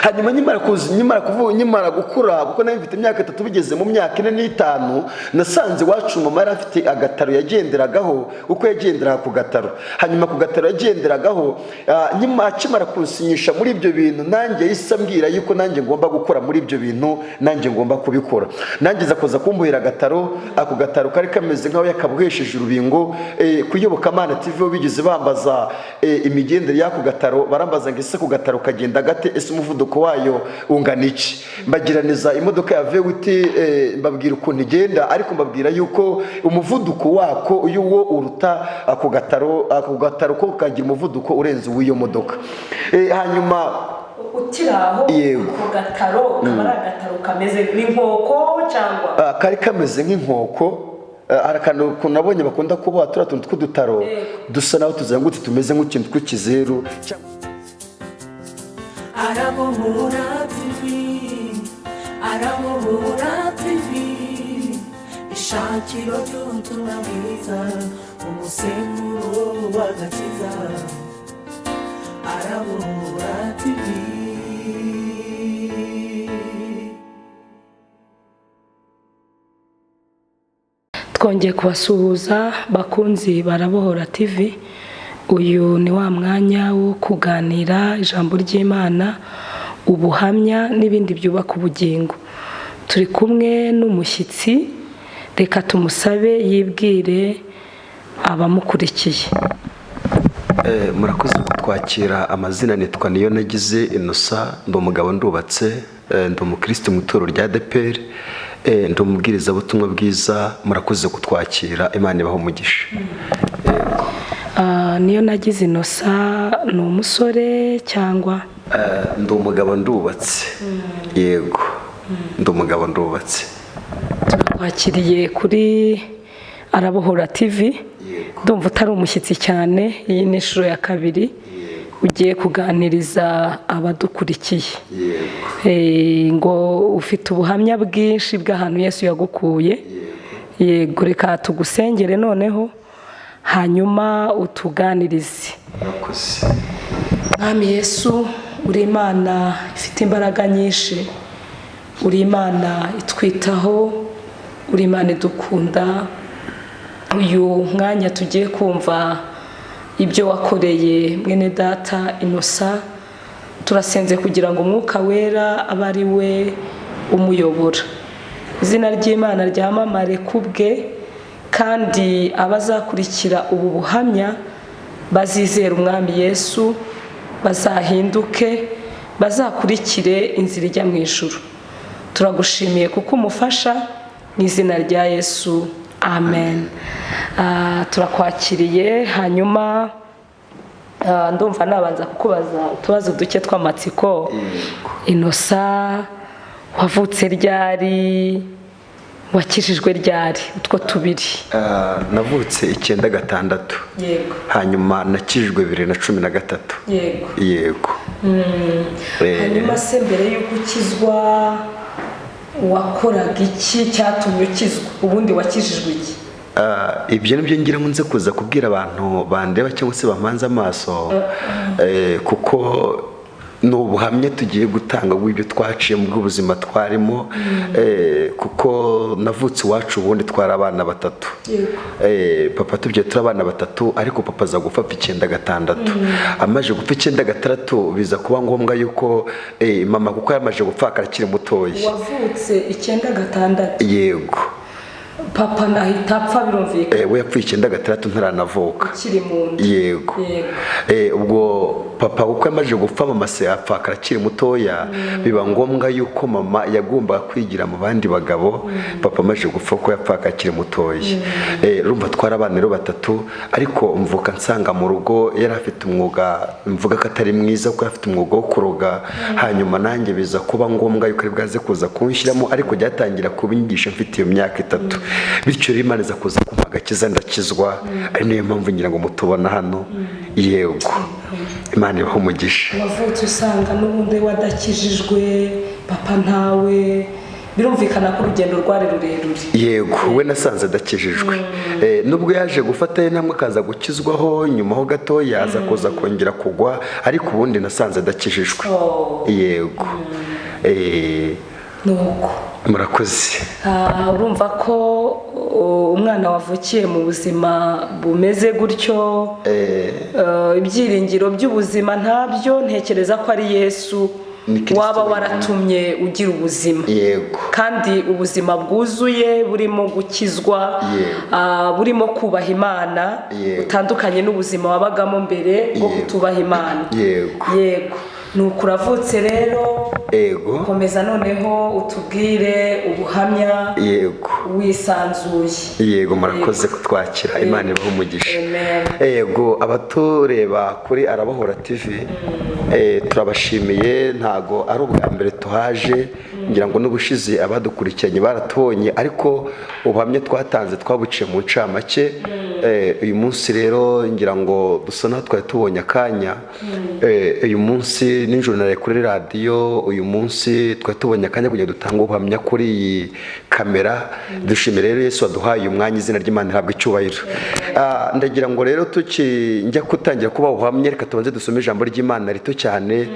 Hanyuma nkimara kuza, nkimara kuvuga, nkimara gukura, kuko nari mfite imyaka 3 bigeze mu myaka 4 n'itanu, nasanze iwacu mama yari afite agataro yagenderagaho, kuko yagenderaga ku gataro. Hanyuma ku gataro yagenderagaho, nyuma akimara kunsinyisha muri ibyo bintu, nanjye yahise ambwira yuko nanjye ngomba gukora muri ibyo bintu, nanjye ngomba kubikora. Nanjye nza kuza kumbuhira agataro. Ako gataro kari kameze nk'aho yakabohesheje urubingo. Ku Iyobokamana TV bo bigeze bambaza imigendere y'ako gataro, barambaza ngo: "Ese ku gataro kagenda gate? Ese umuvuduko wayo ungana iki?" Mbagiraniza imodoka ya V8, mbabwira ukuntu igenda, ariko mbabwira yuko umuvuduko wako uyu wo uruta ako gataro. Ako gataro ko kagira umuvuduko urenze uw'iyo modoka. Hanyuma Ukiri aho, Yego. ako gataro kaba ari agataro kameze nk'inkoko cyangwa? Kari kameze nk'inkoko. Hari akantu ukuntu nabonye bakunda kuboha turiya tuntu tw'udutaro dusa naho tuzengurutse, tumeze nk'utuntu tw'ikizeru. Arabohora TV, Arabohora TV, ishakiro ry'ubutumwa bwiza, umusemburo w'agakiza, Arabohora TV. Twongeye kubasuhuza, bakunzi Barabohora TV. Uyu ni wa mwanya wo kuganira ijambo ry'Imana, ubuhamya n'ibindi byubaka ubugingo. Turi kumwe n'umushyitsi, reka tumusabe yibwire abamukurikiye. Murakoze kutwakira. Amazina nitwa Niyo Nagize Innocent, ndi umugabo, ndubatse, ndi umukristo mu itorero rya ADEPR, ndi umubwirizabutumwa bwiza. Murakoze kutwakira, Imana ibahe umugisha. Niyo Nagize Innocent ni umusore cyangwa? Ndi umugabo, ndubatse, yego, ndi umugabo, ndubatse. Turakwakiriye kuri Arabohora TV. Ndumva utari umushyitsi cyane, iyi ni inshuro ya kabiri ugiye kuganiriza abadukurikiye. Ngo ufite ubuhamya bwinshi bw'ahantu Yesu yagukuye. Yego, reka tugusengere noneho, hanyuma utuganirize. Murakoze. Mwami Yesu, uri Imana ifite imbaraga nyinshi, uri Imana itwitaho, uri Imana idukunda. Uyu mwanya tugiye kumva ibyo wakoreye mwene data Innocent. Turasenze kugira ngo Umwuka Wera abe ari we umuyobora, izina ry'Imana ryamamare ku bwe, kandi abazakurikira ubu buhamya bazizera Umwami Yesu, bazahinduke, bazakurikire inzira ijya mu ijuru. Turagushimiye kuko umufasha, mu izina rya Yesu, amen. Turakwakiriye. Hanyuma ndumva nabanza kukubaza utubazo duke tw'amatsiko. Innocent, wavutse ryari? Wakijijwe ryari? Utwo tubiri. Navutse 96. Hanyuma nakijijwe 2013. Yego. Hanyuma se mbere y'uko ukizwa wakoraga iki cyatumye ukizwa? Ubundi wakijijwe iki? Ibyo nibyo ngira ngo nze kuza kubwira abantu bandeba cyangwa se bampanze amaso, kuko ni ubuhamya tugiye gutanga bw'ibyo twaciye mu bw'ubuzima twarimo, kuko navutse iwacu ubundi twari abana batatu. Papa tubyaye turi abana batatu, ariko papa aza gupfa 96. Amaze gupfa 96, biza kuba ngombwa yuko mama, kuko yamaze gupfa akiri mutoya. Wavutse 96? Yego. Papa nahita apfa, birumvikana. We yapfuye 96 ntaranavuka. Ukiri mu nda? Yego. Ubwo papa kuko yamaze gupfa, mama se apfa akiri mutoya, biba ngombwa yuko mama yagombaga kwigira mu bandi bagabo. Papa amaze gupfa, kuko yapfa akiri mutoya. Urumva twari abana rero batatu, ariko mvuka nsanga mu rugo yari afite umwuga, mvuga ko atari mwiza, kuko yari afite umwuga wo kuroga. Hanyuma nanjye biza kuba ngombwa yuko ari bwaze kuza kunshyiramo, ariko byatangira kubinyigisha mfite iyo myaka 3. Bityo rero Imana iza kuza kumpa agakiza, ndakizwa, ari niyo mpamvu ngira ngo mutubona hano. Yego, Imana ibahe umugisha. Wavutse usanga n'ubundi wadakijijwe, papa ntawe. Birumvikana ko urugendo rwari rurerure. Yego, we nasanze adakijijwe. Nubwo yaje gufata intambwe akaza gukizwaho nyuma ho gato, yaza kuza kongera kugwa, ariko ubundi nasanze adakijijwe. Oh. Yego. Nuko Murakoze. Urumva ko umwana wavukiye mu buzima bumeze gutyo, ibyiringiro by'ubuzima ntabyo, ntekereza ko ari Yesu Ni Kristo waba wenyine. waratumye ugira ubuzima kandi ubuzima bwuzuye burimo gukizwa, burimo kubaha Imana, butandukanye n'ubuzima wabagamo mbere bwo kutubaha Imana. Yego, nuko uravutse rero. Komeza noneho utubwire ubuhamya wisanzuye. Yego, murakoze kutwakira, Imana ibahe umugisha. Amen. Yego, abatureba kuri Arabohora TV, turabashimiye. Ntago ari ubwa mbere tuhaje, ngira ngo n'ubushize abadukurikiranye baratubonye, ariko ubuhamya twatanze twabuciye mu ncamake. Uyu munsi rero ngira ngo dusa naho twari tubonye akanya. Uyu munsi nijoro nari kuri radiyo, uyu munsi twari tubonye akanya kugira ngo dutange ubuhamya kuri iyi kamera. Dushimire rero Yesu waduhaye uyu mwanya, izina ry'Imana rihabwa icyubahiro. Ndagira ngo rero tuki njya gutangira kuba ubuhamya, reka tubanze dusome ijambo ry'Imana rito cyane,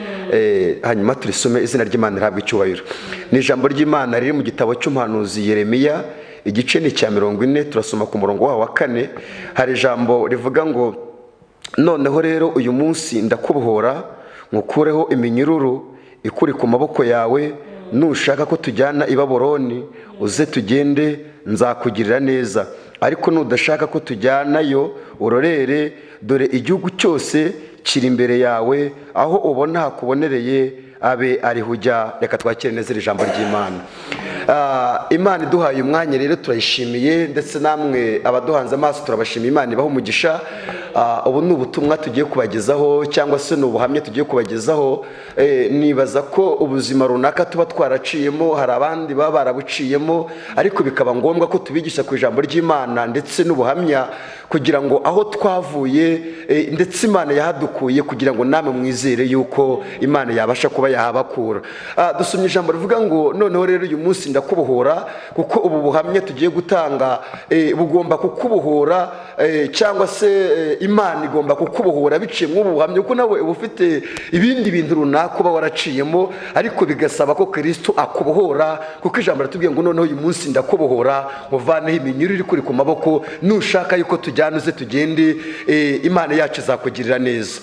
hanyuma turisome, izina ry'Imana rihabwa icyubahiro. Ni ijambo ry'Imana riri mu gitabo cy'umuhanuzi Yeremiya, igice ni icya 40, turasoma ku murongo wawo wa 4. Hari ijambo rivuga ngo: "Noneho rero uyu munsi ndakubohora, nkukureho iminyururu ikuri ku maboko yawe. Nushaka ko tujyana i Babuloni, uze tugende, nzakugirira neza. Ariko nudashaka ko tujyanayo, urorere. Dore igihugu cyose kiri imbere yawe, aho ubona hakubonereye abe ariho ujya." Reka twakire neza iri jambo ry'Imana. Imana iduhaye umwanya rero turayishimiye, ndetse namwe abaduhanze amaso turabashimiye, Imana ibahe umugisha. Ubu ni ubutumwa tugiye kubagezaho, cyangwa se ni ubuhamya tugiye kubagezaho. Nibaza ko ubuzima runaka tuba twaraciyemo, hari abandi baba barabuciyemo, ariko bikaba ngombwa ko tubigisha ku ijambo ry'Imana ndetse n'ubuhamya, kugira ngo aho twavuye, ndetse Imana yahadukuye, kugira ngo namwe mwizere yuko Imana yabasha kuba yahabakura. Dusomye ijambo rivuga ngo: "Noneho rero uyu munsi ndakubohora," kuko ubu buhamya tugiye gutanga, bugomba kukubohora, cyangwa se Imana igomba kukubohora biciye muri ubu buhamya, kuko nawe uba ufite ibindi bintu runaka uba waraciyemo, ariko bigasaba ko Kristo akubohora, kuko ijambo riratubwiye ngo: "Noneho uyu munsi ndakubohora, muvaneho iminyururu iri kuri ku maboko. Nushaka yuko tujyana, uze tugende, Imana yacu izakugirira neza."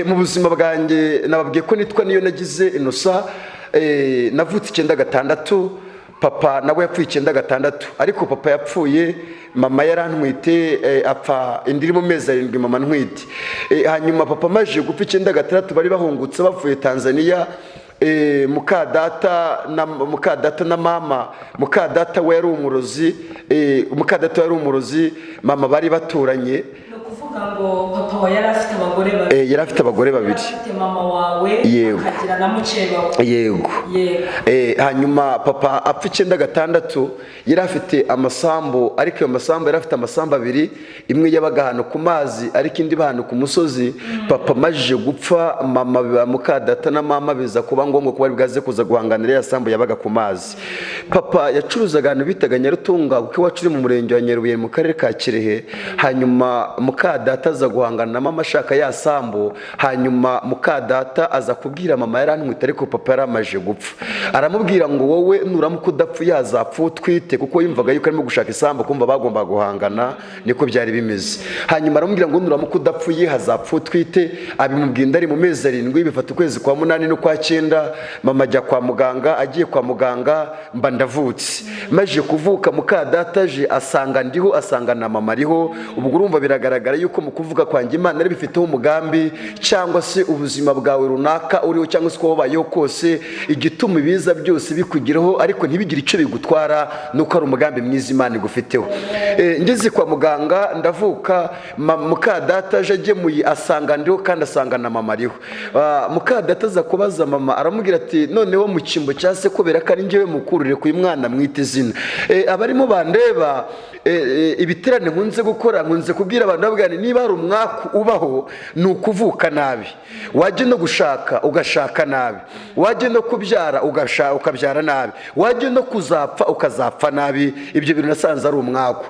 Mu buzima bwanjye nababwiye ko nitwa niyo nagize Innocent. Navutse 96, papa nawe yapfuye 96, ariko papa yapfuye mama yarantwite, apfa indi iri mu mezi 7 mama ntwite. Hanyuma papa amaze gupfa 96, bari bahungutse bavuye Tanzania. Mukadata na mama, mukadata we yari umurozi, mukadata yari umurozi, mama bari baturanye. Ni ukuvuga ngo papa wawe yari afite abagore babiri? Yari afite abagore Yari babiri. afite mama wawe, Yego. akagira na mukeba we. Yego. Yego. Hanyuma papa apfa 96, yari afite amasambu, ariko ayo masambu, yari afite amasambu abiri, imwe yabaga ahantu ku mazi, ariko indi iba ahantu ku musozi. Papa amajije gupfa, mama biba mukadata na mama biza kuba ngombwa kuba bwaze kuza guhanganira ya sambu yabaga ku mazi. Papa yacuruzaga ahantu bitaga Nyarutunga, kuko iwacu uri mu murenge wa Nyarubuye mu karere ka Kirehe. Hanyuma mukadata aza guhangana na mama ashaka ya sambu. Hanyuma mukadata aza kubwira mama, yarantwite ariko papa yari amaze gupfa, aramubwira ngo: "Wowe nuramuka udapfuye hazapfa utwite," kuko yumvaga yuko arimo gushaka isambu, kumva bagomba guhangana, niko byari bimeze. Hanyuma aramubwira ngo: "Nuramuka udapfuye hazapfa utwite." Abimubwira inda ari mu mezi 7, bifata ukwezi kwa munani n'ukwa cyenda, mama ajya kwa muganga. Agiye kwa muganga mba ndavutse. Maze kuvuka, mukadata aje asanga ndiho, asanga na mama ariho. Ubwo urumva biragaragara yuko mu kuvuga kwanjye Imana yari bifiteho umugambi, cyangwa se ubuzima bwawe runaka uriho, cyangwa se uko wabayeho kose, igituma ibiza byose bikugeraho ariko ntibigire icyo bigutwara, nuko ari umugambi mwiza Imana igufiteho. Ngeze kwa muganga ndavuka, muka data aje agemuye asanga ndiho kandi asanga na mama ariho. Muka data aza kubaza mama, aramubwira ati: "Noneho mu cyimbo cya se, kubera ko ari njyewe mukuru, reka uyu mwana mwite izina." Abarimo bandeba, ibiterane nkunze gukora, nkunze kubwira abantu, babwira nti: "Niba hari umwaku ubaho ni ukuvuka nabi, wajya no gushaka ugashaka nabi, wajya no kubyara ukabyara nabi, wajya no kuzapfa ukazapfa nabi." Ibyo bintu nasanze ari umwaku.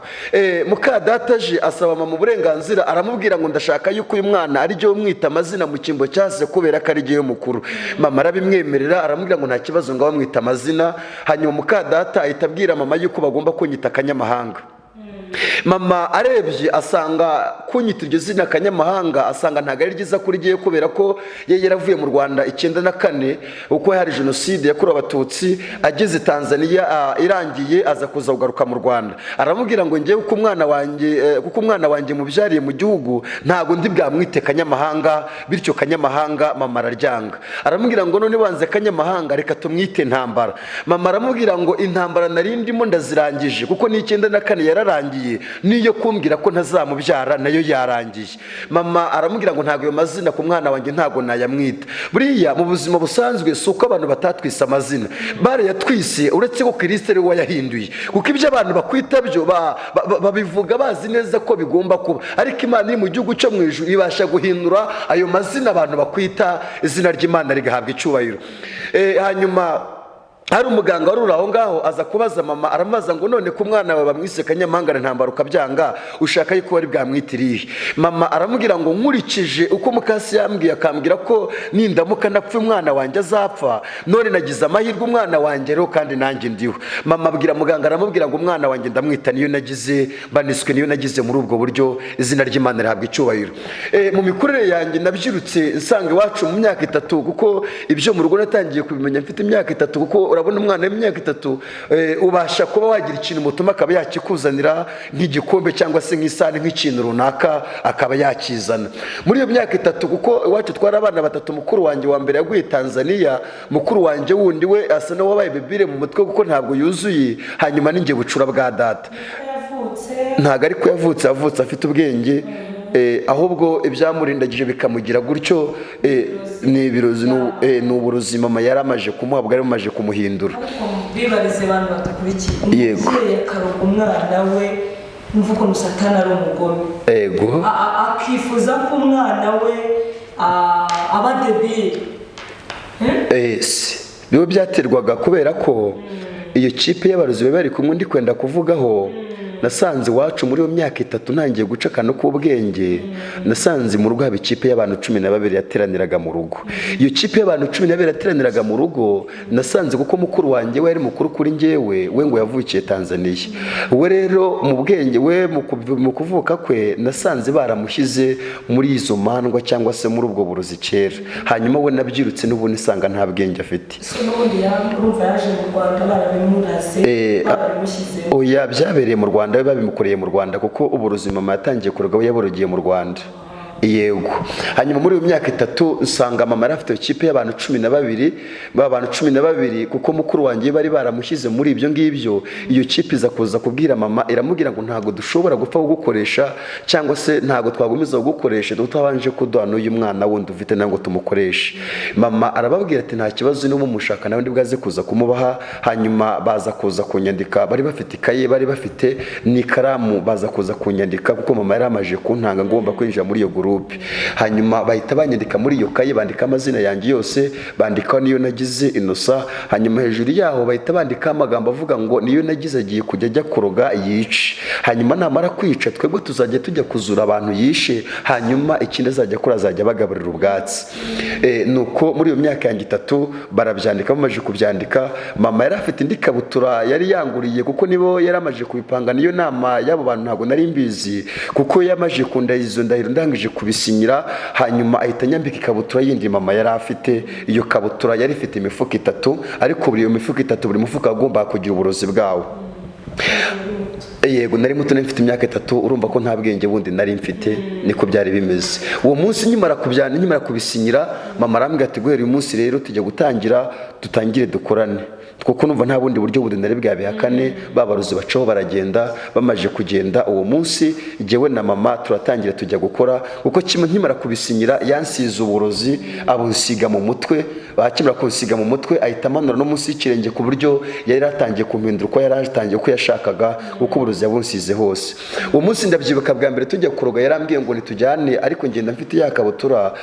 Muka data aje asaba mama uburenganzira, aramubwira ngo: "Ndashaka yuko uyu mwana ari jye umwita amazina mu cyimbo cya se, kubera ko ari jyewe mukuru." Mama arabimwemerera, aramubwira ngo nta kibazo, ngo bamwita amazina. Hanyuma muka data ahita abwira mama yuko bagomba kunyita Akanyamahanga. Mama arebye asanga kunyita iryo zina Akanyamahanga, asanga ntabwo ari ryiza kuri jyewe, kubera ko ye yaravuye mu Rwanda 94, uko hari jenoside yakorewe Abatutsi. Ageze Tanzania, irangiye aza kuza kugaruka mu Rwanda. Aramubwira ngo: "Ngewe uko umwana wanjye, kuko umwana wanjye mubyariye mu gihugu, ntabwo ndi bwamwite Kanyamahanga." Bityo Kanyamahanga mama araryanga. Aramubwira ngo: "None banze Kanyamahanga, reka tumwite Intambara." Mama aramubwira ngo: "Intambara nari ndimo ndazirangije, kuko n'94 yararangiye, niyo kumbwira ko ntazamubyara nayo yarangiye." Mama aramubwira ngo: "Ntabwo ayo mazina ku mwana wanjye ntabwo nayamwita." Buriya mu buzima busanzwe si uko abantu batatwise amazina, barayatwise, uretse ko Kirisito ari we wayahinduye, kuko ibyo abantu bakwita byo babivuga bazi neza ko bigomba kuba, ariko Imana iri mu gihugu cyo mu ijuru ibasha guhindura ayo mazina abantu bakwita, izina ry'Imana rigahabwa icyubahiro. Hanyuma hari umuganga wari uri aho ngaho, aza kubaza mama, aramubaza ngo: "None ko umwana wawe bamwise Kanyamahanga na Ntambara ukabyanga, ushaka yuko wari bwamwitiriye?" Mama aramubwira ngo: "Nkurikije uko mukasi yambwiye, akambwira ko nindamuka napfa umwana wanjye azapfa, none nagize amahirwe umwana wanjye rero kandi nanjye ndiho." Mama abwira muganga, aramubwira ngo: "Umwana wanjye ndamwita Niyo nagize." Baniswe Niyo nagize muri ubwo buryo, izina ry'Imana rihabwa icyubahiro. Mu mikurire yanjye nabyirutse nsanga iwacu mu myaka 3, kuko ibyo mu rugo natangiye kubimenya mfite imyaka 3, kuko urabona umwana w'imyaka 3, ubasha kuba wagira ikintu mutuma akaba yakikuzanira, nk'igikombe cyangwa se nk'isahani, nk'ikintu runaka akaba yakizana muri iyo myaka 3, kuko iwacu twari abana batatu. Mukuru wanjye wa mbere yaguye Tanzania, mukuru wanjye wundi we asa n'uwabaye bibire mu mutwe kuko ntabwo yuzuye, hanyuma ninjye bucura bwa data. Yavutse? Ntabwo ariko yavutse, yavutse afite ubwenge, ahubwo ibyamurindagije bikamugira gutyo, ni ibirozi, ni uburozi mama yari amaje kumuha, bwari bumaje kumuhindura. Ariko bibarize abantu badukurikiye. Yego. Umubyeyi akaroga umwana we, umva ukuntu Satani ari umugome. Ego. Akifuza ko umwana we aba débile. Si biba byaterwaga kubera ko iyo kipe y'abarozi bari bari kumwe ndi kwenda kuvugaho. Nasanze iwacu muri iyo myaka 3 ntangiye guca akantu k'ubwenge, nasanze mu rugo haba ikipe y'abantu 12 yateraniraga mu rugo. Iyo kipe y'abantu 12 yateraniraga mu rugo, nasanze kuko mukuru wanjye we yari mukuru kuri njyewe, we ngo yavukiye Tanzania, we rero mu bwenge we mu kuvuka kwe nasanze baramushyize muri izo mandwa cyangwa se muri ubwo burozi kera. Hanyuma we nabyirutse n'ubundi nsanga nta bwenge afite. So n'ubundi urumva yaje mu Rwanda barabimuraze, barabimushyizeho? Oya, byabereye mu Rwanda, we babimukoreye mu Rwanda, kuko uburozi mama yatangiye kuroga we yaburogiye mu Rwanda. Yego. Hanyuma muri iyo myaka 3 nsanga mama yari afite ikipe y'abantu 12. Ba bantu 12, kuko mukuru wanjye bari baramushyize muri ibyo ngibyo, iyo kipe iza kuza kubwira mama, iramubwira ngo: "Ntabwo dushobora gupfa kugukoresha, cyangwa se ntabwo twagumiza kugukoresha tutabanje kuduha n'uyu mwana wundi ufite nawe ngo tumukoreshe." Mama arababwira ati: "Nta kibazo, niba mumushaka nawe bwaze kuza kumubaha." Hanyuma baza kuza kunyandika, bari bafite ikaye, bari bafite n'ikaramu, baza kuza kunyandika kuko mama yari amaze kuntanga ngomba kwinjira muri iyo groupe. Hanyuma bahita banyandika muri iyo kaye, bandika amazina yanjye yose, bandikaho Niyo nagize Inosa. Hanyuma hejuru yaho bahita bandikaho amagambo avuga ngo: "Niyo nagize agiye kujya ajya kuroga yice, hanyuma namara kwica twebwe tuzajya tujya kuzura abantu yishe, hanyuma ikindi azajya akora azajya abagaburira ubwatsi." Nuko muri iyo myaka yanjye 3 barabyandika. Bamaze kubyandika, mama yari afite indi kabutura yari yanguriye, kuko nibo yari amaze kubipanga niyo nama y'abo bantu, ntabwo nari mbizi, kuko yamaze kundahiza izo ndahiro ndangije kubisinyira. Hanyuma ahita anyambika ikabutura yindi mama yari afite. Iyo kabutura yari ifite imifuka itatu, ariko buri iyo mifuka itatu, buri mufuka wagombaga kugira uburozi bwawo. Yego, nari muto, nari mfite imyaka 3. Urumva ko nta bwenge bundi nari mfite, niko byari bimeze. Uwo munsi nkimara kubyana, nkimara kubisinyira, mama arambwira ati: "Guhera uyu munsi rero tujya gutangira, dutangire dukorane," kuko numva nta bundi buryo bundi nari bwabihakane. Babarozi bacaho baragenda. Bamaze kugenda uwo munsi, jyewe na mama turatangira tujya gukora, kuko kimwe nkimara kubisinyira yansize uburozi, abunsiga mu mutwe. Bakimara kunsiga mu mutwe, ahita amanura no munsi y'ikirenge, ku buryo yari yaratangiye kumpindura uko yari atangiye, uko yashakaga, kuko uburozi yabunsize hose. Uwo munsi ndabyibuka, bwa mbere tujya kuroga, yarambwiye ngo nitujyane, ariko ngenda mfite ya kabutura.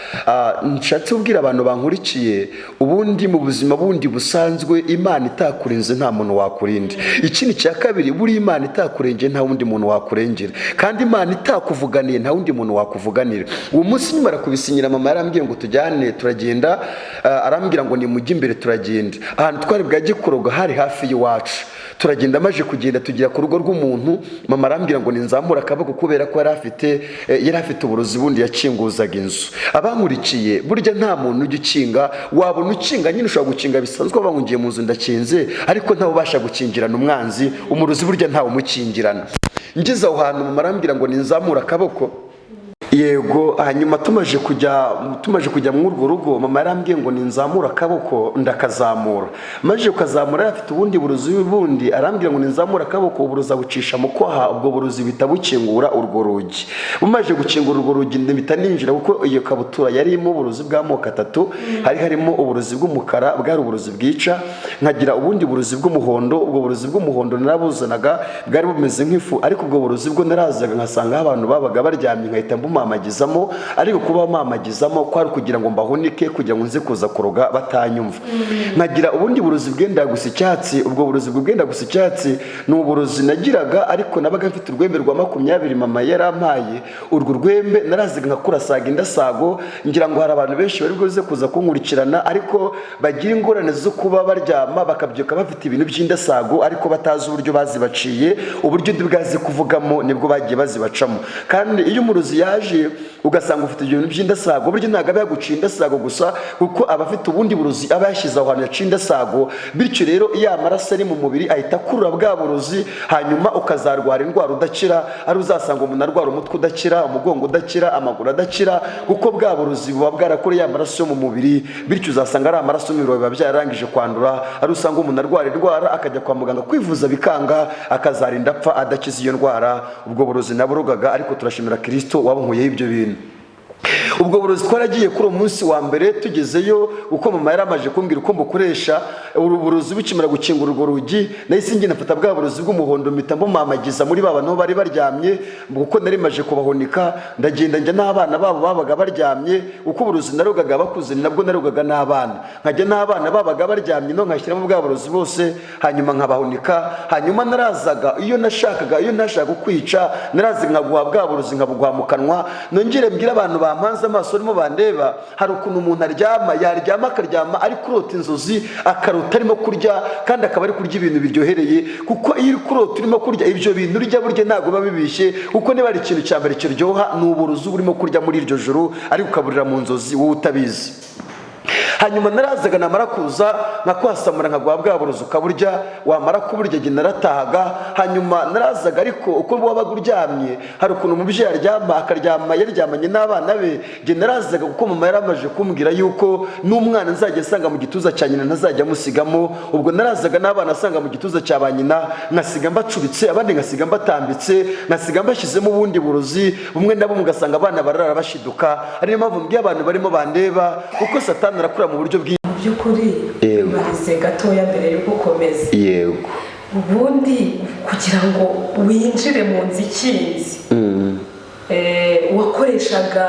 Nshatse kubwira abantu bankurikiye, ubundi mu buzima bundi busanzwe, Imana itakurinze nta muntu wakurinda. Ikindi cya kabiri, buri Imana itakurengeye nta wundi muntu wakurengera, kandi Imana itakuvuganiye nta wundi muntu wakuvuganira. Uwo munsi nkimara kubisinyira, mama yarambwiye ngo tujyane, turagenda. Arambwira ngo nimujye imbere, turagenda. Ahantu twari bwajye kuroga hari hafi y'iwacu. Turagenda, amaze kugenda tugera ku rugo rw'umuntu, mama arambwira ngo ninzamure akaboko, kubera ko yari afite uburozi bundi yakinguzaga inzu. Abankurikiye, burya nta muntu ujya ukinga. Wabona ukinga nyine, ushobora gukinga bisanzwe, waba ngiye mu nzu ndakinze, ariko ntawe ubasha gukingirana umwanzi. Umurozi burya ntawe umukingirana. Ngeze aho hantu, mama arambwira ngo ninzamure akaboko. Yego, hanyuma tumaje kujya muri urwo rugo, mama yarambwiye ngo ninzamura akaboko, ndakazamura. Maze kukazamura, yari afite ubundi burozi bundi, arambwira ngo ninzamura akaboko, uburozi abucisha mu kwaha, ubwo burozi bita bukingura urwo rugi. Bumaze gukingura urwo rugi, mpita ninjira, kuko iyo kabutura yarimo uburozi bw'amoko atatu. Hari harimo uburozi bw'umukara, bwari uburozi bwica, nkagira ubundi burozi bw'umuhondo. Ubwo burozi bw'umuhondo narabuzanaga, bwari bumeze nk'ifu, ariko ubwo burozi bwo narazaga nkasanga aho abantu babaga baryamye, nkahita mbumamagizamo. Ariko kuba mamagizamo kwari kugira ngo mbahunike, kugira ngo nze kuza kuroga batanyumva. Nkagira ubundi burozi bwenda gusa icyatsi. Ubwo burozi bwenda gusa icyatsi ni uburozi nagiraga, ariko nabaga mfite urwembe rwa 20 mama yarampaye. Urwo rwembe narazaga nkakurasaga indasago. Ngira ngo hari abantu benshi bari buze kuza kunkurikirana, ariko bagira ingorane zo kuba baryama bakabyuka bafite ibintu by'indasago, ariko batazi uburyo bazibaciye. Uburyo ndi bwaze kuvugamo nibwo bagiye bazibacamo. Kandi iyo umurozi yaje ugasanga ufite ibyo bintu by'indasago, buryo ntabwo aba yaguciye indasago gusa, kuko aba afite ubundi burozi aba yashyize aho hantu yaciye indasago. Bityo rero, iyo amaraso ari mu mubiri ahita akurura bwa burozi, hanyuma ukazarwara indwara udakira. Ari uzasanga umuntu arwara umutwe udakira, umugongo udakira, amaguru adakira, kuko bwa burozi buba bwarakoreye amaraso yo mu mubiri. Bityo uzasanga ari amaraso y'umubiri biba byararangije kwandura. Ari usanga umuntu arwara indwara, akajya kwa muganga kwivuza bikanga, akazarinda apfa adakiza iyo ndwara. Ubwo burozi naburogaga, ariko turashimira Kirisito wabunkuyeho ibyo bintu. Ubwo burozi twaragiye kuri uwo munsi wa mbere, tugezeyo, uko mama yari amaze kumbwira uko mbukoresha, uru burozi bukimara gukingura urwo rugi, nahise ngenda mfata bwa burozi bw'umuhondo, mpita mbumamagiza muri ba bantu bari baryamye, kuko nari maje kubahunika. Ndagenda njya n'abana babo babaga baryamye. Uko uburozi narogaga bakuze, nabwo narogaga n'abana, nkajya n'abana babaga baryamye, no nkashyiramo bwa burozi bose, hanyuma nkabahunika. Hanyuma narazaga, iyo nashakaga, iyo ntashaka kukwica, narazaga nkaguha bwa burozi, nkabuguha mu kanwa. Nongere mbwire abantu bampanze amaso barimo bandeba, hari ukuntu umuntu aryama, yaryama akaryama ari kurota inzozi, akarota arimo kurya, kandi akaba ari kurya ibintu biryohereye. Kuko iyo uri kurota urimo kurya, ibyo bintu urya burya ntabwo biba bibishye, kuko niba ari ikintu cya mbere kiryoha ni uburozi uba urimo kurya muri iryo joro, ariko ukaburira mu nzozi wowe utabizi. Hanyuma narazaga, namara kuza nkakwasamura, nkaguha bwa burozi ukaburya. Wamara kuburya, jye naratahaga. Hanyuma narazaga, ariko uko wabaga uryamye, hari ukuntu umubyeyi aryama, akaryama yaryamanye n'abana be. Jye narazaga, kuko mama yaramaje kumbwira yuko n'umwana nzajya asanga mu gituza cya nyina ntazajya amusigamo. Ubwo narazaga n'abana asanga mu gituza cya ba nyina, nkasiga mbacuritse, abandi nkasiga mbatambitse, nkasiga mbashyizemo ubundi burozi bumwe na bumwe, ugasanga abana barara bashiduka. Ari niyo mpamvu mbwiye abantu barimo bandeba, kuko Satani arakura mu buryo bwinshi. Mu by'ukuri, Yego. barize gatoya mbere yo gukomeza. Yego. Ubundi kugira ngo winjire mu nzu ikinze, wakoreshaga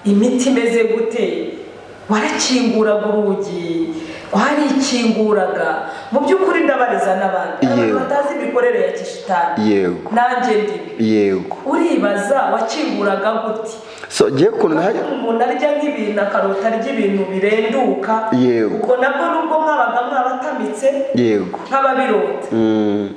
imiti imeze gute? Warakinguraga urugi, rwarikinguraga? Mu by'ukuri ndabariza n'abandi, abantu Yego. batazi imikorere ya gishitani, Yego. nanjye ndiwe. Uribaza wakinguraga gute? So ngiye ukuntu Umuntu arya nk'ibintu, akarota arya ibintu birenduka. Yego. Ubwo nabwo nubwo mwabaga mwabatamitse. Twabyumvise Yego. nk'ababirota.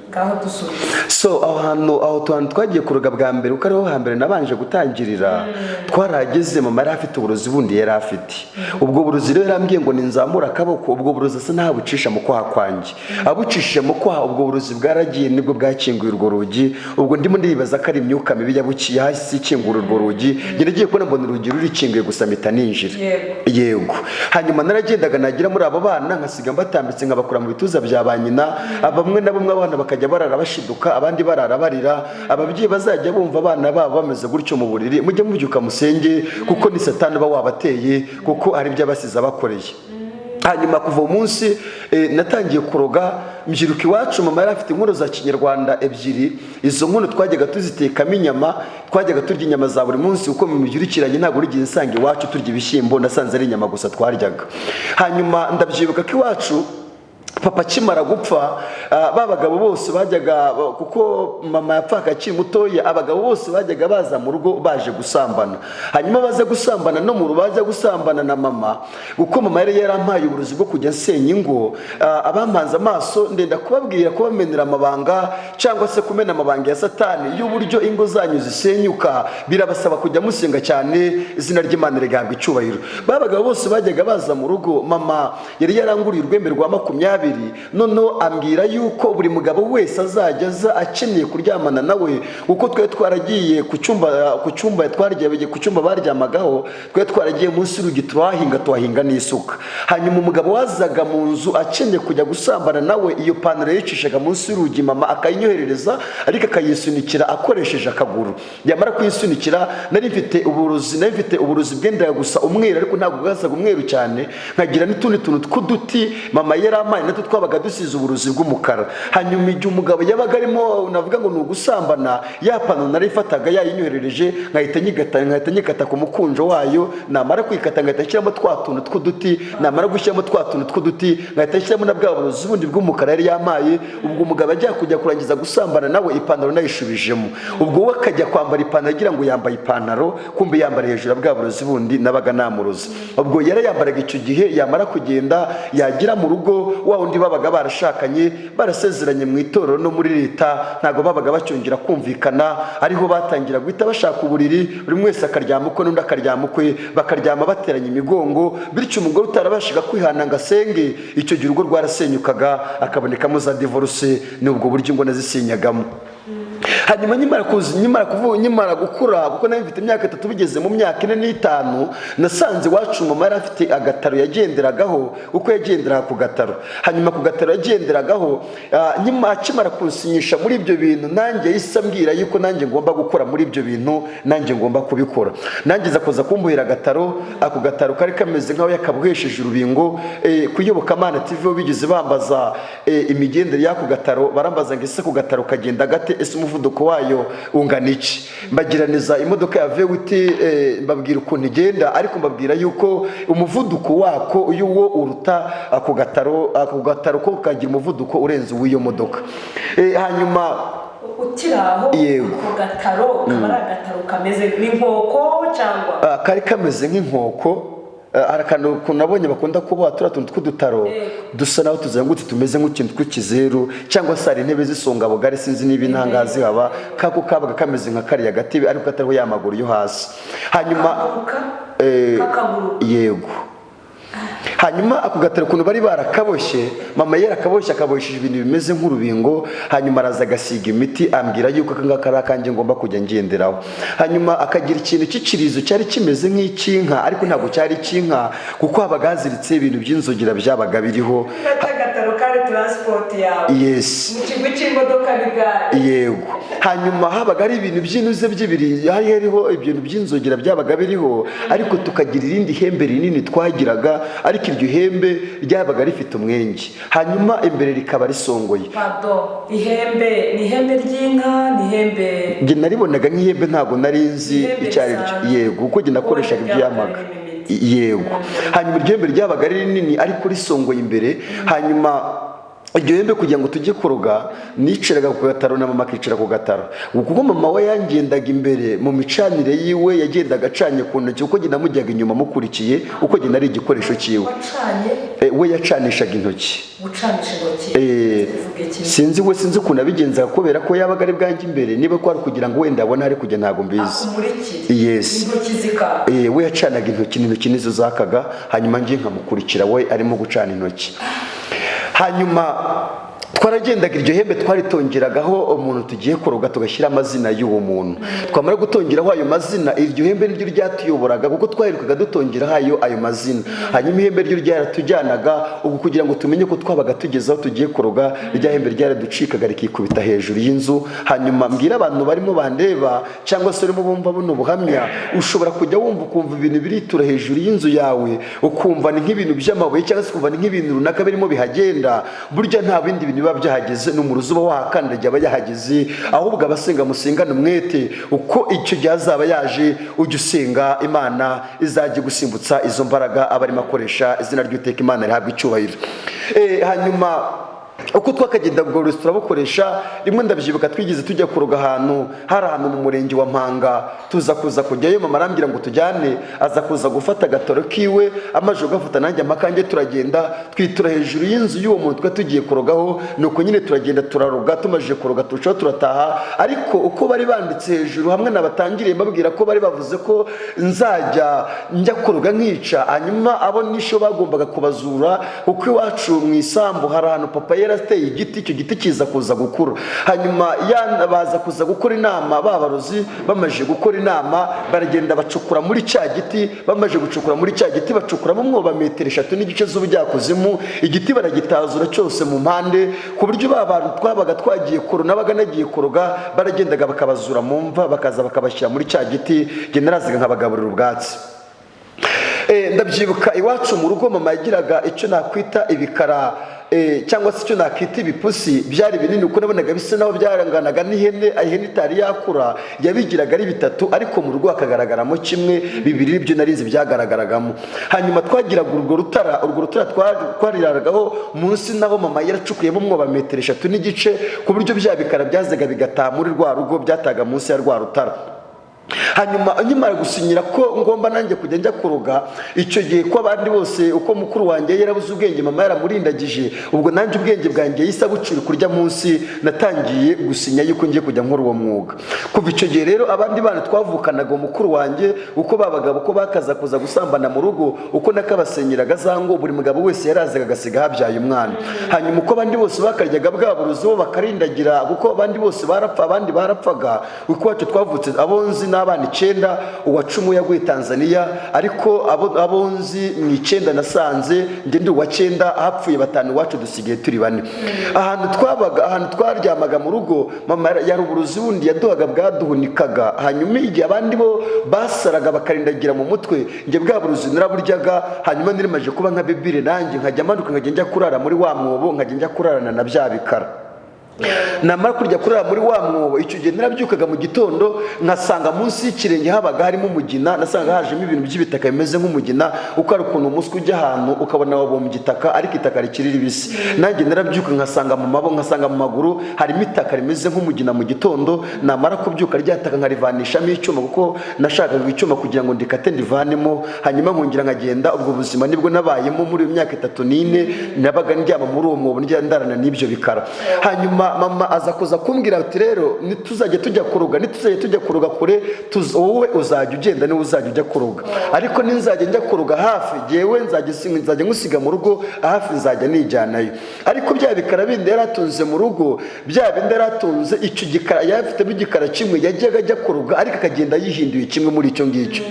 Ngaho dusubize. So aho hantu, aho hantu twagiye kuroga bwa mbere, kuko ariho hambere nabanje gutangirira, twarahageze, mama yari afite uburozi bundi yari afite. Ubwo burozi rero yarambwiye ngo ninzamura akaboko, ubwo burozi asa n'aho abucisha mu kwaha kwanjye. Abucishije mu kwaha, ubwo burozi bwaragiye, nibwo bwakinguye urwo rugi. Ubwo ndimo ndibaza ko ari imyuka mibi yabuciye hasi ikingura urwo rugi. Njye nagiye kubona mbona urugi rurikinguye gusa, mpita ninjira. Yego. Yego. Hanyuma naragendaga, nagira muri abo bana nkasiga mbatambitse, nkabakura mu bituza bya ba nyina. Bamwe na bamwe abana bakajya barara bashiduka, abandi barara barira. Ababyeyi bazajya bumva abana babo bameze gutyo mu buriri, mujye mubyuka musenge, kuko ni Satani uba wabateye, kuko hari ibyo abasize abakoreye. Hanyuma kuva uwo munsi natangiye kuroga mbyiruka iwacu. Mama yari afite inkono za kinyarwanda ebyiri. Izo nkono twajyaga tuzitekamo inyama, twajyaga turya inyama za buri munsi, kuko mu mibyirukiranye ntabwo urigeze nsanga iwacu turya ibishyimbo, nasanze ari inyama gusa twaryaga. Hanyuma ndabyibuka ko iwacu papa akimara gupfa, ba bagabo bose bajyaga, kuko mama yapfaga akiri mutoya, abagabo bose bajyaga baza mu rugo baje gusambana. Hanyuma baza gusambana no mu rugo, baza gusambana na mama, kuko mama yari yarampaye uburozi bwo kujya nsenya ingo. Abampanze amaso, ndenda kubabwira, kubamenera amabanga cyangwa se kumena amabanga ya Satani y'uburyo ingo zanyu zisenyuka, birabasaba kujya musenga cyane. Izina ry'Imana rigahabwa icyubahiro. Ba bagabo bose bajyaga baza mu rugo, mama yari yaranguriye urwembe rwa 20, noneho ambwira yuko buri mugabo wese azajya aza akeneye kuryamana nawe, kuko twari twaragiye ku cyumba twaryaye, ku cyumba baryamagaho, twari twaragiye munsi y'urugi turahahinga, tuhahinga n'isuka. Hanyuma umugabo wazaga mu nzu akeneye kujya gusambana nawe, iyo pantaro yayicishaga munsi y'urugi, mama akayinyoherereza, ariko akayisunikira akoresheje akaguru. Yamara kuyisunikira, nari mfite uburozi bwendaga gusa umweru, ariko ntabwo bwasaga umweru cyane, nkagira n'utundi tuntu tw'uduti mama yari amaye, natwo twabaga dusize uburozi bw'umukara. Hanyuma igihe umugabo yabaga arimo, navuga ngo ni ugusambana, ya pantaro narayifataga yayinyoherereje, nkahita nyigata, nkahita nyikata ku mukunjo wayo. Namara kwikata, nkahita nshyiramo twa tuntu tw'uduti. Namara gushyiramo twa tuntu tw'uduti, nkahita nshyiramo na bwa burozi bundi bw'umukara yari yamaye. Ubwo umugabo ajya kujya kurangiza gusambana nawe, ipantaro nayishubijemo. Ubwo we akajya kwambara ipantaro agira ngo yambaye ipantaro, kumbe yambara hejuru ya bwa burozi bundi nabaga namuroze. Ubwo yarayambaraga icyo gihe, yamara kugenda, yagira mu rugo, wa wundi babaga barashakanye, barasezeranye mu itorero no muri leta, ntabwo babaga bacyongera kumvikana. Ariho batangira guhita bashaka uburiri, buri wese akaryama ukwe n'undi akaryama ukwe, bakaryama bateranye imigongo. Bityo umugore utarabashaga kwihana ngo asenge, icyo gihe urugo rwarasenyukaga, akabonekamo za divorce. Ni ubwo buryo ingo nazisenyagamo. Hanyuma nkimara kuza, nkimara kuvuga, nkimara gukura, kuko nari mfite imyaka 3 bigeze mu myaka 4 n'itanu, nasanze iwacu mama yari afite agataro yagenderagaho, kuko yagenderaga ku gataro. Hanyuma ku gataro yagenderagaho, akimara kunsinyisha muri ibyo bintu, nanjye yahise ambwira yuko nanjye ngomba gukora muri ibyo bintu, nanjye ngomba kubikora. Nanjye nza kuza kumbuhira agataro. Ako gataro kari kameze nk'aho yakabohesheje urubingo. Ku Iyobokamana TV bo bigeze bambaza imigendere y'ako gataro, barambaza ngo: "Ese ku gataro kagenda gate? Ese umuvuduko wayo ungana iki?" Mbagiraniza imodoka ya V8, mbabwira ukuntu igenda, ariko mbabwira yuko umuvuduko wako uyu wo uruta ako gataro. Ako gataro ko kagira umuvuduko urenze uw'iyo modoka. Hanyuma Ukiri aho, Yego. ako gataro kaba ari agataro kameze nk'inkoko cyangwa? Kari kameze nk'inkoko. Hari akantu ukuntu nabonye bakunda kuboha turiya tuntu tw'udutaro dusa naho tuzengurutse, tumeze nk'utuntu tw'ikizeru, cyangwa se hari intebe z'isonga bugari, sinzi niba intanga zihaba, kako kabaga kameze nka kariya gatebe, ariko katariho ya maguru yo hasi. Hanyuma Kaguruka? Eh, Kakaguruka? Yego. Hanyuma ako gataro ukuntu bari barakaboshye, mama yari akaboshye, akabohesheje ibintu bimeze nk'urubingo. Hanyuma araza agasiga imiti, ambwira yuko aka ngaka ari akanjye ngomba kujya ngenderaho. Hanyuma akagira ikintu cy'ikirizo cyari kimeze nk'icy'inka, ariko ntabwo cyari icy'inka, kuko habaga haziritse ibintu by'inzogera byabaga biriho. Agataro kari transport yawe? Yes. Mu kigo cy'imodoka n'igare? Yego. Hanyuma habaga hari ibintu by'inuze by'ibiri, hari hariho ibintu by'inzogera byabaga biriho, ariko tukagira irindi hembe rinini twagiraga, ariko iryo hembe ryabaga rifite umwenge, hanyuma imbere rikaba risongoye. Pardon, ihembe ni ihembe ry'inka, ni ihembe? Njye naribonaga nk'ihembe, ntabwo nari nzi Ihembe icyo ari cyo. risanzwe. Yego, kuko njye nakoreshaga ibyo yamaga. Ryabaga ririmo imiti. Yego. Hanyuma iryo hembe ryabaga ari rinini ariko risongoye imbere. Hanyuma Iryo hembe, kugira ngo tujye kuroga, nicaraga ku gataro na mama akicara ku gataro, kuko mama we yangendaga imbere mu micanire yiwe, yagendaga acanye ku ntoki, kuko njye namujyaga inyuma mukurikiye, uko njye nari igikoresho cyiwe. Wacanye? We yacanishaga intoki. Gucanisha intoki? Tuvuge kimwe. Sinzi, we sinzi ukuntu abigenzaga, kubera ko yabaga ari bwanjye imbere, niba ko ari kugira ngo wenda abone ari kujya, ntabwo mbizi. Akumurikire? Yes. Intoki zikaka? We yacanaga intoki, n'intoki nizo zakaga, hanyuma njye nkamukurikira we arimo gucana intoki. Hanyuma twaragendaga, iryo hembe twaritongeragaho umuntu tugiye kuroga, tugashyira amazina y'uwo muntu. Twamara gutongeraho ayo mazina, iryo hembe niryo ryatuyoboraga, kuko twaherukaga dutongeraho ayo mazina. Hanyuma ihembe ryo ryaratujyanaga. Ubwo kugira ngo tumenye ko twabaga tugeze aho tugiye kuroga, rya hembe ryaraducikaga rikikubita hejuru y'inzu. Hanyuma mbwira abantu barimo bandeba cyangwa se urimo bumva buno buhamya, ushobora kujya wumva ukumva ibintu biritura hejuru y'inzu yawe, ukumva ni nk'ibintu by'amabuye cyangwa se ukumva ni nk'ibintu runaka birimo bihagenda. Burya nta bindi bintu biba byahageze, ni umurozi uba wahakandagiye aba yahageze. Ahubwo abasenga musengane umwete, uko icyo gihe azaba yaje, ujya usenga Imana izajya gusimbutsa izo mbaraga aba arimo akoresha. Izina ry'Uwiteka Imana rihabwa icyubahiro. Hanyuma uko twakagenda, ubwo burozi turabukoresha. Rimwe ndabyibuka, twigeze tujya kuroga ahantu, hari ahantu mu murenge wa Mpanga. Tuza kuza kujyayo, mama arambwira ngo tujyane, aza kuza gufata agataro kiwe, amaze kugafata nanjye amakange, turagenda twitura hejuru y'inzu y'uwo muntu twari tugiye kurogaho. Nuko nyine turagenda turaroga, tumajije kuroga turushaho turataha. Ariko uko bari banditse hejuru hamwe nabatangiriye mbabwira ko bari bavuze ko nzajya njya kuroga nkica, hanyuma abo nisho bagombaga kubazura, kuko iwacu mu isambu hari ahantu papa yarateye igiti, icyo giti kiza kuza gukura. Hanyuma baza kuza gukora inama, ba barozi bamaze gukora inama baragenda bacukura muri cya giti. Bamaze gucukura muri cya giti, bacukuramo umwobo metero 3.5 z'ubujyakuzimu, igiti baragitazura cyose mu mpande, ku buryo ba bantu twabaga twagiye kuro nabaga nagiye kuroga baragendaga bakabazura mu mva, bakaza bakabashyira muri cya giti, njye narazaga nkabagaburira ubwatsi. Ndabyibuka iwacu mu rugo mama yagiraga icyo nakwita ibikara, cyangwa se icyo nakwita ibipusi. Byari binini, kuko nabonaga bisa naho byaranganaga n'ihene, ihene itari yakura. Yabigiraga ari bitatu, ariko mu rugo hakagaragaramo kimwe, bibiri byo narizi byagaragaragamo. Hanyuma twagiraga urwo rutara, urwo rutara twariraragaho munsi, naho mama yaracukuyemo umwobo metero 3.5, ku buryo bya bikara byazaga bigataha muri rwa rugo, byataga munsi ya rwa rutara. Hanyuma nkimara gusinyira ko ngomba nanjye kujya njya kuroga, icyo gihe ko abandi bose, uko mukuru wanjye yarabuze ubwenge mama yaramurindagije, ubwo nanjye ubwenge bwanjye yahise abucira kurya munsi, natangiye gusinya yuko ngiye kujya nkora uwo mwuga. Kuva icyo gihe rero, abandi bana twavukanaga, mukuru wanjye, uko babaga, uko bakaza kuza gusambana mu rugo, uko nakabasenyeraga za ngo, buri mugabo wese yarazaga agasiga habyaye umwana. Hanyuma uko abandi bose bakaryaga bwa burozi bo bakarindagira, kuko abandi bose barapfa, abandi barapfaga. Uko iwacu twavutse, abo nzi n'abana 9, uwa 10 yaguye Tanzania, ariko abo nzi mu 9 nasanze njye ndi uwa 9, hapfuye batanu, iwacu dusigaye turi bane. Ahantu twabaga, ahantu twaryamaga mu rugo, mama yari uburozi bundi yaduhaga bwaduhunikaga. Hanyuma igihe abandi bo basaraga bakarindagira mu mutwe, njye bwa burozi naraburyaga. Hanyuma nirimaje kuba nka bibire, nanjye nkajya manuka nkajya njya kurara muri wa mwobo, nkajya njya kurarana na bya bikara. Namara kurya kurara muri wa mwobo, icyo gihe narabyukaga mu gitondo nkasanga munsi y'ikirenge habaga harimo umugina, nasanga hajemo ibintu by'ibitaka bimeze nk'umugina, uko hari ukuntu umuswi ujya ahantu ukabona wabumbye itaka ariko itaka rikiri ribisi. Nanjye narabyuka nkasanga mu maboko, nkasanga mu maguru harimo itaka rimeze nk'umugina mu gitondo. Namara kubyuka, rya taka nkarivanishamo icyuma, kuko nashakaga icyuma kugira ngo ndikate ndivanemo, hanyuma nkongera nkagenda. Ubwo buzima nibwo nabayemo muri iyo myaka 3 n'4, nabaga ndyama muri uwo mwobo, ndarana n'ibyo bikara. Hanyuma mama aza kuza kumbwira ati: "Rero nituzajya tujya kuroga, nituzajya tujya kuroga kure, wowe uzajya ugenda, niwe uzajya ujya kuroga, ariko ninzajya njya kuroga hafi, jyewe nzajya nkusiga mu rugo, hafi nzajya nijyanayo." Ariko bya bikara bindi yari atunze mu rugo, bya bindi yari atunze, icyo gikara yari afitemo igikara kimwe yajyaga ajya kuroga, ariko akagenda yihinduye kimwe muri icyo ngicyo.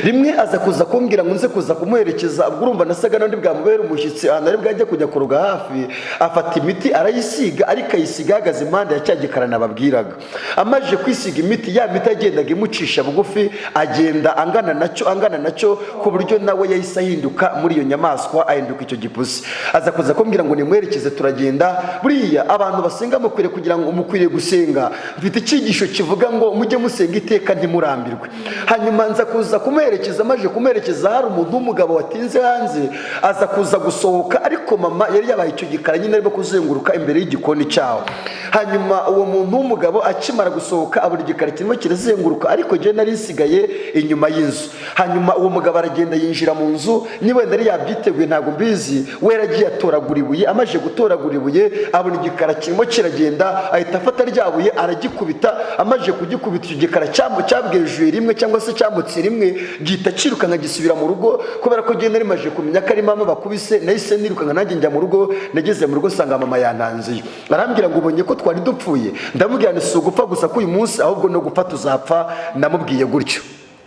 Rimwe aza kuza kumbwira ngo nze kuza kumuherekeza. Ubwo urumva nasaga n'undi bwamubera umushyitsi ahantu ari bwajye kujya kuroga hafi. Afata imiti arayisiga, ariko ayisiga ahagaze impande ya cya gikara nababwiraga. Amajije kwisiga imiti, ya miti yagendaga imucisha bugufi, agenda angana nacyo, angana nacyo, ku buryo nawe yahise ahinduka muri iyo nyamaswa, ahinduka icyo gipusi. Aza kuza kumbwira ngo nimwerekeze, turagenda. Buriya abantu basenga mukwiriye kugira ngo mukwiriye gusenga. Mfite icyigisho kivuga ngo mujye musenga iteka ntimurambirwe. Hanyuma nza kuza kumuherekeza. Aramuherekeza, amaze kumuherekeza hari umuntu w'umugabo watinze hanze, aza kuza gusohoka, ariko mama yari yabaye icyo gikara nyine arimo kuzenguruka imbere y'igikoni cyaho. Hanyuma uwo muntu w'umugabo akimara gusohoka abona igikara kirimo kirazenguruka, ariko njyewe nari nsigaye inyuma y'inzu. Hanyuma uwo mugabo aragenda yinjira mu nzu, niba wenda yari yabyiteguye ntabwo mbizi, we yaragiye atoragura ibuye. Amaze gutoragura ibuye abona igikara kirimo kiragenda, ahita afata rya buye aragikubita. Amaze kugikubita, icyo gikara cyabwejuye rimwe cyangwa se cyamutse rimwe, gihita cyirukanka gisubira mu rugo. Kubera ko ngenda rimaze kumenya ko ari mama bakubise, nahise nirukanka nanjye njya mu rugo. Nageze mu rugo nsanga mama yantanzeyo, arambwira ngo: "Ubonye ko twari dupfuye?" Ndamubwira nti: "Si ugupfa gusa k'uyu munsi, ahubwo no gupfa tuzapfa." Namubwiye gutyo.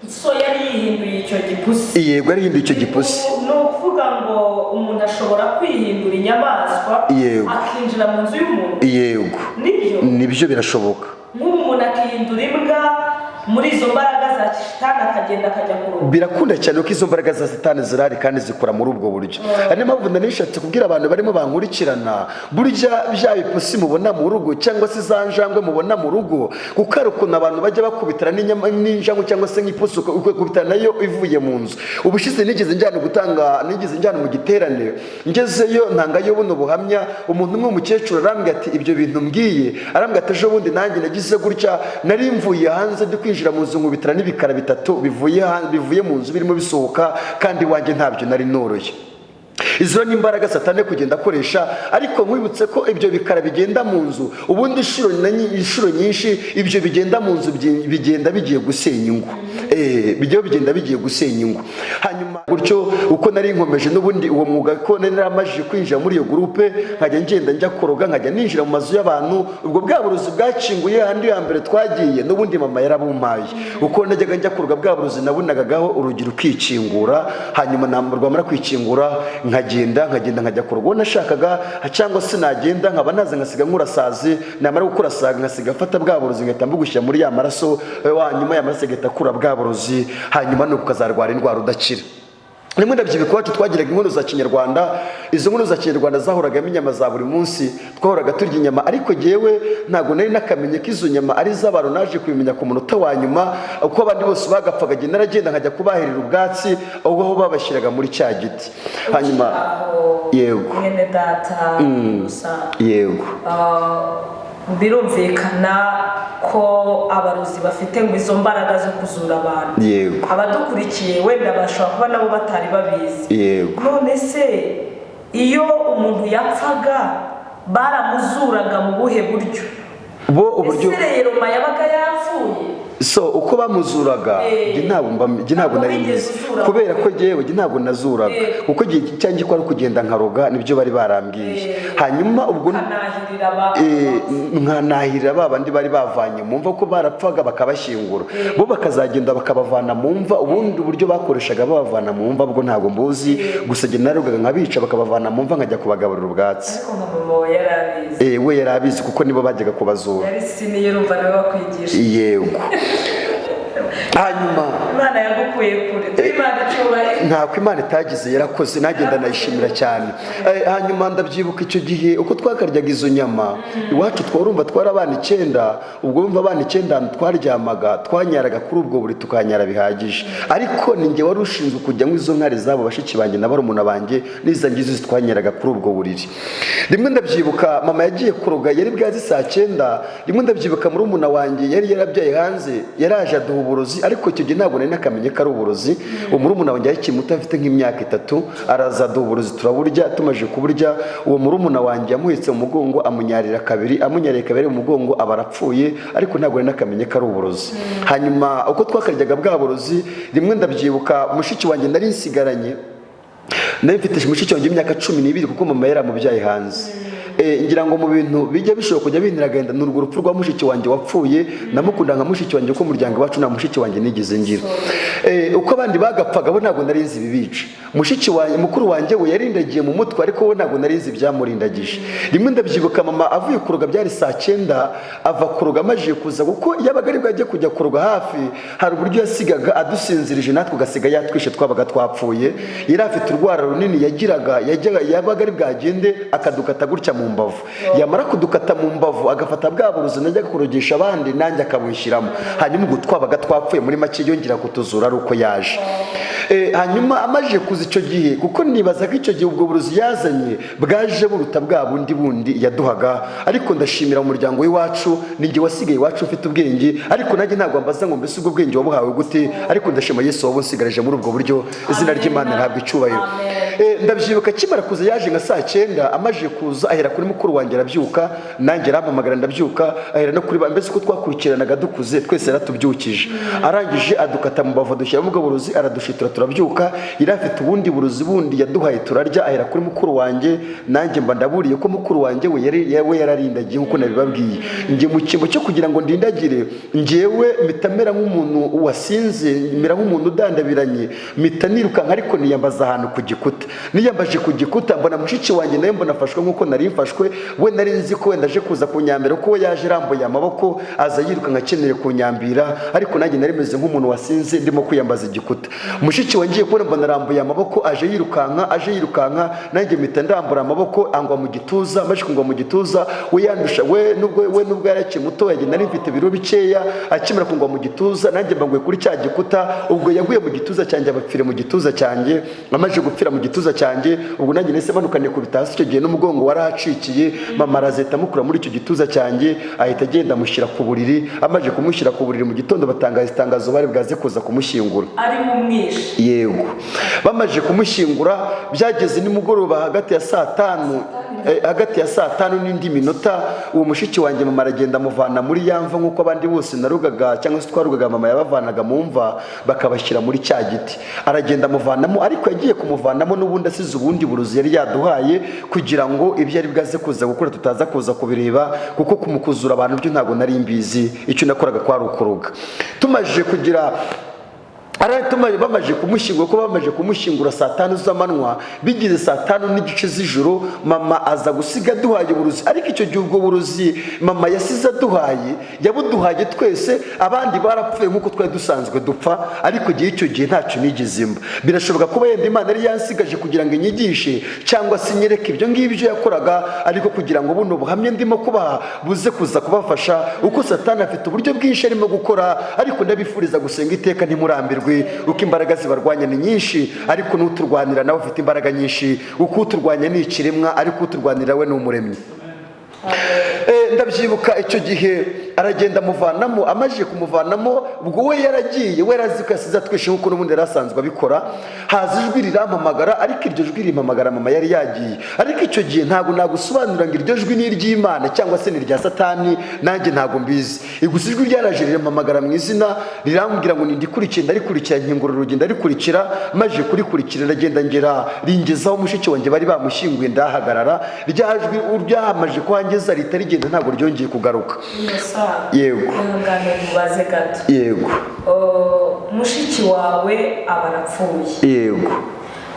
So yari yihinduye icyo gipusi? Yego, yarihinduye icyo gipusi. Ni ukuvuga ngo umuntu ashobora kwihindura inyamaswa Yego. akinjira mu nzu y'umuntu? Yego. Nibyo? Nibyo, birashoboka. Nk'ubu umuntu akihindura imbwa muri izo mbaraga za shitani, akagenda akajya kuroba? Birakunda cyane ko izo mbaraga za satani zirahari kandi zikora muri ubwo buryo. Ari niyo mpamvu nanishatse kubwira abantu barimo bankurikirana, burya bya bipusi mubona mu rugo cyangwa se za njangwe mubona mu rugo, kuko hari ukuntu abantu bajya bakubitana n'injangwe cyangwa se nk'ipusi, ukakubitana nayo ivuye mu nzu. Ubushize nigeze njyana gutanga, nigeze njyana mu giterane, ngezeyo ntangayo buno buhamya, umuntu umwe w'umukecuru arambwira ati: "Ibyo bintu mbwiye," arambwira ati: "Ejo bundi nanjye nagize gutya, nari mvuye hanze ndi kwinjira mu nzu, nkubitana n'ibikara bitatu bivuye mu nzu birimo bisohoka, kandi iwanjye ntabyo nari noroye." Izo ni imbaraga satani ari kugenda akoresha. Ariko nkwibutse ko ibyo bikara bigenda mu nzu, ubundi inshuro nyinshi ibyo bigenda mu nzu bigenda bigiye gusenya ingo. Bijya bigenda bigiye gusenya ingo. Hanyuma gutyo uko nari nkomeje n'ubundi uwo mwuga, ko nari naramajije kwinjira muri iyo groupe, nkajya ngenda njya kuroga, nkajya ninjira mu mazu y'abantu. Ubwo bwa burozi bwakinguye handi ya mbere twagiye, n'ubundi mama yarabumpaye. Uko najyaga njya kuroga, bwa burozi nabunagagaho, urugi rukikingura. Hanyuma rwamara kwikingura, nkagenda nkajya kuroga uwo nashakaga, cyangwa se nagenda nkaba naza nkasiga nkurasazi. Namara gukurasaga, nkasiga afata bwa burozi, ngahita mbugushyira muri ya maraso. Hanyuma ya maraso agahita akura bwa burozi, hanyuma nuko ukazarwara indwara udakira. Rimwe ndabyibuka iwacu twagiraga inkono za kinyarwanda. Izo nkono za kinyarwanda zahoragamo inyama za buri munsi, twahoraga turya inyama, ariko jyewe ntabwo nari nakamenye ko izo nyama ari iz'abantu. Naje kubimenya ku munota wa nyuma, uko abandi bose bagapfaga, jye naragenda nkajya kubahirira ubwatsi aho babashyiraga muri cya giti. Hanyuma Aho, Yego. mwene data gusa, Yego. Birumvikana ko abarozi bafite ngo izo mbaraga zo kuzura abantu. Yego. Abadukurikiye wenda bashobora kuba nabo batari babizi. Yego. None se iyo umuntu yapfaga baramuzuraga mu buhe buryo? Bo uburyo Ese reyeroma yabaga yapfuye? So uko bamuzuraga, njye ntabwo Ntabwo nari wigeze mbizi. uzura. Kubera ko jyewe njye ntabwo nazuraga, kuko igihe cyanjye ko ari ukugenda nkaroga, nibyo bari barambwiye. Hanyuma ubwo ukanahirira aba nkanahirira ba bandi bari bavanye mu mva, ko barapfaga bakabashyingura, bo bakazagenda bakabavana mu mva. Ubundi uburyo bakoreshaga babavana mu mva bwo ntabwo mbuzi. Gusa njye narogaga nkabica, bakabavana mu mva, nkajya kubagaburira ubwatsi. Ariko nka mama wawe yari abizi? We yari abizi kuko nibo bajyaga kubazura. Yari senior, urumva niwe bakwigisha. Yego, hanyuma Imana yagukuye kure, duhe Imana icyubahiro. Ntako Imana itagize, yarakoze, nagenda nayishimira cyane. Hanyuma ndabyibuka icyo gihe uko twakaryaga izo nyama iwacu, twarumva twari abana 9. Ubwo wumva abana 9, ahantu twaryamaga, twanyaraga kuri ubwo buri, tukanyara bihagije. Ariko ni njye wari ushinzwe kujya izo nkari zabo bashiki banjye na barumuna banjye n'iza ngizo twanyaraga kuri ubwo buriri. Rimwe ndabyibuka mama yagiye kuroga, yari bwazi saa 9. Rimwe ndabyibuka murumuna wanjye yari yarabyaye hanze, yaraje aduha uburozi, ariko icyo gihe ntabwo nari nakamenye ko ari uburozi. Uwo murumuna wanjye yari akiri muto, afite nk'imyaka 3, araza aduha uburozi, turaburya. Tumaze kuburya, uwo murumuna wanjye yamuhetse mu mugongo amunyarira kabiri. Amunyariye kabiri mu mugongo aba arapfuye, ariko ntabwo nari nakamenye ko ari uburozi. Hanyuma uko twakaryaga bwa burozi, rimwe ndabyibuka mushiki wanjye nari nsigaranye, nari mfite mushiki wanjye w'imyaka 12, kuko mama yaramubyaye hanze. Ngira ngo mu bintu bijya bishobora kujya bintera agahinda ni urwo rupfu rwa mushiki wanjye wapfuye. Namukunda nka mushiki wanjye, kuko umuryango wacu nta mushiki wanjye nigeze ngira. Uko abandi bagapfaga, bo ntabwo nari nzi ibibica. Mushiki wanjye, mukuru wanjye we yarindagiye mu mutwe, ariko we ntabwo nari nzi ibyamurindagije. Rimwe ndabyibuka mama avuye kuroga, byari saa 9, ava kuroga, amajije kuza, kuko yabaga ari bwajye kujya kuroga hafi, hari uburyo yasigaga adusinzirije, natwe ugasiga yatwishe, twabaga twapfuye. Yari afite urwara runini yagiraga, yajyaga yabaga ari bwagende akadukata gutya mu mu mbavu. Yamara kudukata mu mbavu, agafata bwa burozi najyaga kurogesha abandi, nanjye akabunshyiramo. Hanyuma ubwo twabaga twapfuye muri make, yongera kutuzura ari uko yaje. Hanyuma amaze kuza icyo gihe, kuko nibaza ko icyo gihe ubwo burozi yazanye bwaje buruta bwa bundi bundi yaduhaga. Ariko ndashimira umuryango w'iwacu, ninjye wasigaye iwacu ufite ubwenge. Ariko nanjye ntabwo mbaza ngo mbese ubwo bwenge wabuhawe gute, ariko ndashima Yesu wabunsigarije muri ubwo buryo. Izina ry'Imana rihabwa icyubahiro. Ndabyibuka akimara kuza, yaje nka saa 9. Amaze kuza ahera kuri mukuru wanjye arabyuka, nanjye arampamagara ndabyuka, ahera no kuri ba, mbese uko twakurikiranaga dukuze twese yaratubyukije. Arangije adukata mu bavu, dushyiramo ubwo burozi, aradushitura turabyuka. Yari afite ubundi burozi bundi yaduhaye turarya, ahera kuri mukuru wanjye, nanjye mba ndaburiye ko mukuru wanjye we yari we yararindagiye nk'uko nabibabwiye. Njye mu cyimbo cyo kugira ngo ndindagire, njyewe mpita mera nk'umuntu wasinze, mera nk'umuntu udandabiranye, mpita nirukanka, ariko niyambaza ahantu ku gikuta. Niyambaje ku gikuta, mbona mushiki wanjye nawe, mbona afashwe nk'uko nari mfashwe. We nari nzi ko wenda aje kuza kunyambira, kuko we yaje arambuye amaboko, aza yirukanka akeneye kunyambira, ariko nanjye nari meze nk'umuntu wasinze, ndimo kwiyambaza igikuta. Mushiki wanjye ngiye kubona mbona arambuye amaboko, aje yirukanka, aje yirukanka, nanjye mpita ndambura amaboko, angwa mu gituza. Amaze kungwa mu gituza, we yandusha, we nubwo yari akiri muto, yagiye nari mfite ibiro bikeya. Akimara kungwa mu gituza, nanjye mbanguye kuri cya gikuta. Ubwo yaguye mu gituza cyanjye, abapfire mu gituza cyanjye. Amaze gupfira mu gituza cyanjye, ubwo nanjye nahise manuka nikubita hasi. Icyo gihe n'umugongo warahacikiye. Mama arazahita amukura muri icyo gituza cyanjye, ahita agenda amushyira ku buriri. Amaze kumushyira ku buriri, mu gitondo batangaza itangazo bari bwaze kuza kumushyingura. Ari mu mwishe? Yego. Bamaze kumushyingura, byageze nimugoroba hagati ya saa 5, hagati ya saa 5 n'indi minota, uwo mushiki wanjye mama aragenda amuvana muri ya mva, nk'uko abandi bose narugaga cyangwa se twarugaga, mama yabavanaga mu mva bakabashyira muri cya giti. Aragenda amuvanamo, ariko yagiye kumuvanamo n'ubundi asize ubundi burozi yari yaduhaye, kugira ngo ibyo yari bwaze kuza gukora tutaza kuza kubireba, kuko kumukuzura abantu byo ntabwo nari mbizi. Icyo nakoraga kwari ukuroga. Tumaze kugira bamaze kumushyingura, ko bamaze kumushyingura saa 5 z'amanywa, bigeze saa 5:30 z'ijoro, mama aza gusiga aduhaye uburozi. Ariko icyo gihe ubwo burozi mama yasize aduhaye, yabuduhaye twese. Abandi barapfuye nk'uko twari dusanzwe dupfa, ariko igihe icyo gihe ntacyo nigeze mba. Birashoboka kuba yenda Imana yari yansigaje kugira ngo inyigishe cyangwa se inyereke ibyo ngibyo yakoraga, ariko kugira ngo buno buhamya ndimo kubaha buze kuza kubafasha, uko Satani afite uburyo bwinshi arimo gukora. Ariko ndabifuriza gusenga iteka, ntimurambirwe, uko imbaraga zibarwanya ni nyinshi, ariko n'uturwanira nawe ufite imbaraga nyinshi. Uko uturwanya ni ikiremwa, ariko uturwanira we ni Umuremyi. Ndabyibuka icyo gihe aragenda amuvanamo. Amaze kumuvanamo, ubwo we yaragiye, we yarazi ko yasize atwishe nk'uko n'ubundi yari asanzwe abikora. Haza ijwi rirampamagara, ariko iryo jwi rimpamagara mama yari yagiye. Ariko icyo gihe ntabwo nagusobanurira ngo iryo jwi ni iry'Imana cyangwa se ni irya Satani, nanjye ntabwo mbizi. Gusa ijwi ryaraje rirampamagara mu izina, rirambwira ngo nindikurikire. Ndarikurikira, nkingura urugi ndarikurikira. Maze kurikurikira, ndagenda ngera ringezaho mushiki wanjye bari bamushyinguye, ndahagarara. Rya jwi ryahamaje kuhangeza rihita rigenda, ntabwo ryongeye kugaruka. Innocent, Yego. ihangane mubaze gato. Yego. Oh, mushiki wawe aba arapfuye, Yego.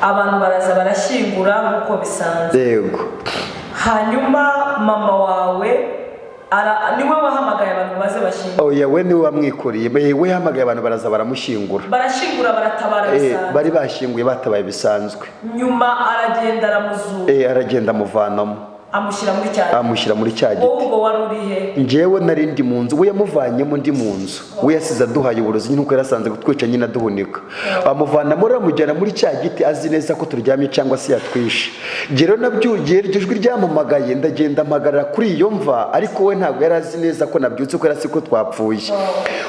abantu baraza barashyingura nk'uko bisanzwe. Yego. Hanyuma mama wawe niwe wahamagaye abantu baze bashyingura? Oya, we niwe wamwikoreye. We yahamagaye abantu baraza baramushyingura. Barashyingura, baratabara bisanzwe? Bari bashyinguye, batabaye bisanzwe. Nyuma aragenda aramuzura? Aragenda amuvanamo. Amushyira muri cya Amushyira muri cya giti. Wowe ubwo wari uri he? Njyewe nari ndi mu nzu. We yamuvanyemo ndi mu nzu. We yasize aduhaye uburozi nyine uko yari asanzwe kutwica nyine aduhunika. Amuvanamo rero, amujyana muri cya giti, azi neza ko turyamye cyangwa se yatwishe. Njye rero nabyugiye iryo jwi ryampamagaye, ndagenda mpagarara kuri iyo mva, ariko we ntabwo yari azi neza ko nabyutse, ko yari azi ko twapfuye.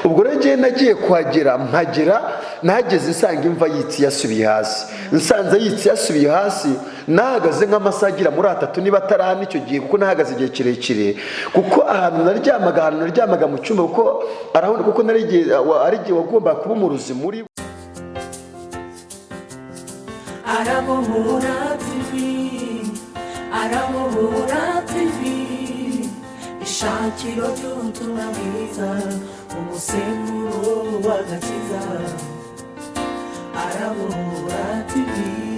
Ubwo rero njyewe nagiye kuhagera, mpagera nahageze nsanga imva yitsi yasubiye hasi. Nsanze yitsi yasubiye hasi, nahagaze nk'amasaha agera muri 3 niba atari 4 icyo gihe, kuko nahagaze igihe kirekire, kuko ahantu naryamaga mu cyumba, kuko arabona, kuko nari igihe ari igihe wagombaga kuba umurozi muri Arabohora TV, Arabohora TV, ishakiro ry'ubutumwa bwiza, umusemburo w'agakiza. Arabohora TV.